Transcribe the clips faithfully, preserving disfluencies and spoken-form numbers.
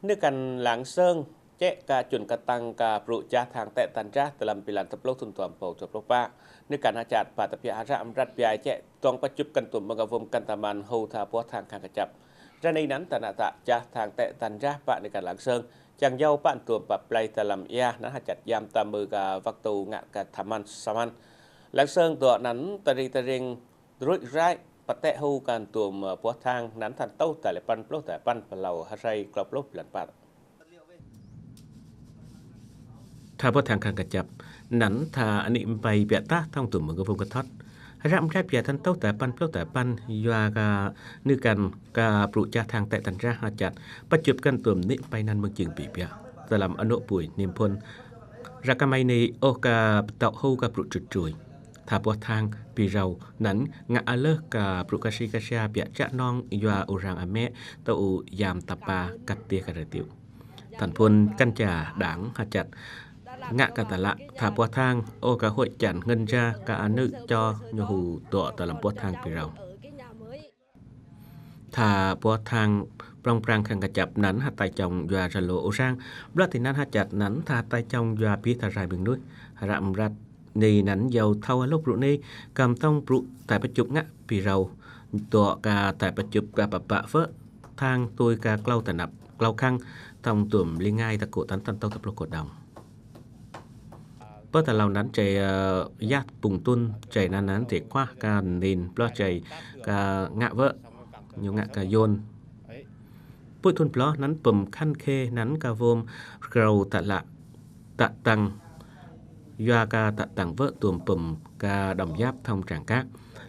Nư̆ kan Lạng Sơn, cek ka chun katang ka brŭ jah thang teh tăn drah ta lăm blan dua pluh thŭn dua êbâo dua pluh pă. Nư̆ kan hơjat ba tơbiă hơră mrăt biă cek dŏng pơjŭp kăn tuôm mơng a vŏm kăn ta măn hô tha boh thang khăng kơjăp. Ră anei anăn ta nao tă jah thang teh tăn drah pă nư̆ kan Lạng Sơn, čiăng yua pă tuôm pă plei ta lăm ia anăn hơjat yam ta mơ ka wăk tô ngă ka tha măn sa măn. Lạng Sơn dŏ anăn ta ri ta ring rui rai pơtĕ hô kăn tuôm boh thang anăn thăn tôh ta lĕ păn pluh ta păn, pơlâo hơrai klâo pluh blan pă. Tha boh thang khăng kơjăp anăn tha anei mpei biă tah thŏng tuôm mơng a vŏm kơthŏt. Hơră mrăt biă thăn tôh ta păn pluh ta păn yua ka nư̆ kan ka brŭ jah thang teh tăn drah hơjat pơjŭp kăn tuôm nĕ mpei anăn mơng jing bi biă. Ta lăm anôk pui niêm phôn ră kơ mei anei ôh ka pơtŏ hô ka brŭ čut čui. Tha boh thang bi râu anăn ngă alơh ka brŭ kơ si kơ sia biă čă nŏng yua u rang amĕ tơ u yam ta pa kăt tiê kơ rơtiŭ. Thăn phŭn kăn ja đang hơjat ngă ka tơlă tha boh thang ôh ka huĭ čan ngăn ja ka anư̆ čô ñu hô dŏ ta lăm boh thang bi râu. Tha boh thang prŏng prăng khăng kơjăp anăn hơtai čŏng yua Zalo u rang. Blă ti anăn hơjat anăn tha hơtai čŏng yua bi tha rai mơng nuih. Hơră mrăt anei anăn yua thâo alôk brŭ anei kăm tŏng brŭ tai pơjŭp ngă bi râu. Dŏ ka tai pơjŭp ka pơbă wơ̆ thang tui ka klâo tơnap klâo khăng thŏng tuôm li ngai ta kô̆ tăn tăn tôh ta pluh kô̆ đŏng. Pơ ta lâo anăn čei, ơ, yah pŭng tŭn čei anăn anăn ti kuah ka nin ploh čei ka ngă wơ̆, ñu ngă ka yôn. Pui thŭn ploh anăn pŭm khăn khê anăn ka vŏm krâu ta lă ta tăng. Yua ka ta tăng wơ̆ tuôm pŭm ka đăm yap thŏng trang kă.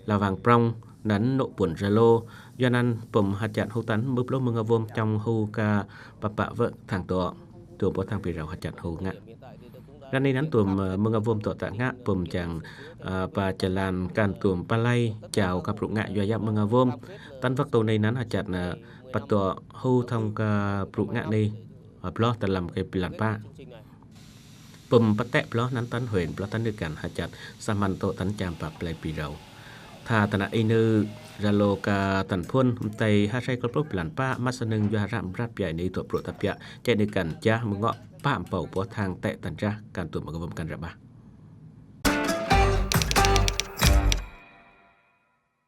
Lŏ wang prŏng anăn nô̆ puôn Zalo. Yua anăn pŭm hơjat hô tăn mưp lôh mơng a vŏm čŏng hô ka pơbă wơ̆ thang dŏ. Tuôm boh thang bi râu hơjat hô ngă. Ră anei anăn tuôm, ơ, mơng a vŏm dŏ ta ngă pŭm čiăng, ơ, pă jơlan kăn tuôm pă lei jao ka brŭ ngă yua yap mơng a vŏm. Tăn wăk tô anei anăn hơjat, ơ, pă dŏ hô thŏng ka brŭ ngă anei, ơ, ploh ta lăm kơ blan pă. Pŭm pơtĕ ploh anăn tăn huên ploh tăn nư̆ kan hơjat sa măn dŏ tăn čam pă plei bi râu. Tha ta nao i nư Zalo ka thăn phŭn mtei hơrai klâo pluh blan pă mă sơnơ̆ng yua hơră mrăt biă anei dŏ brŭ ta biă ček nư̆ kan jah mơng ngŏ pă mpôl boh thang teh tăn drah kăn tuôm mơng a vŏm kăn ră bah.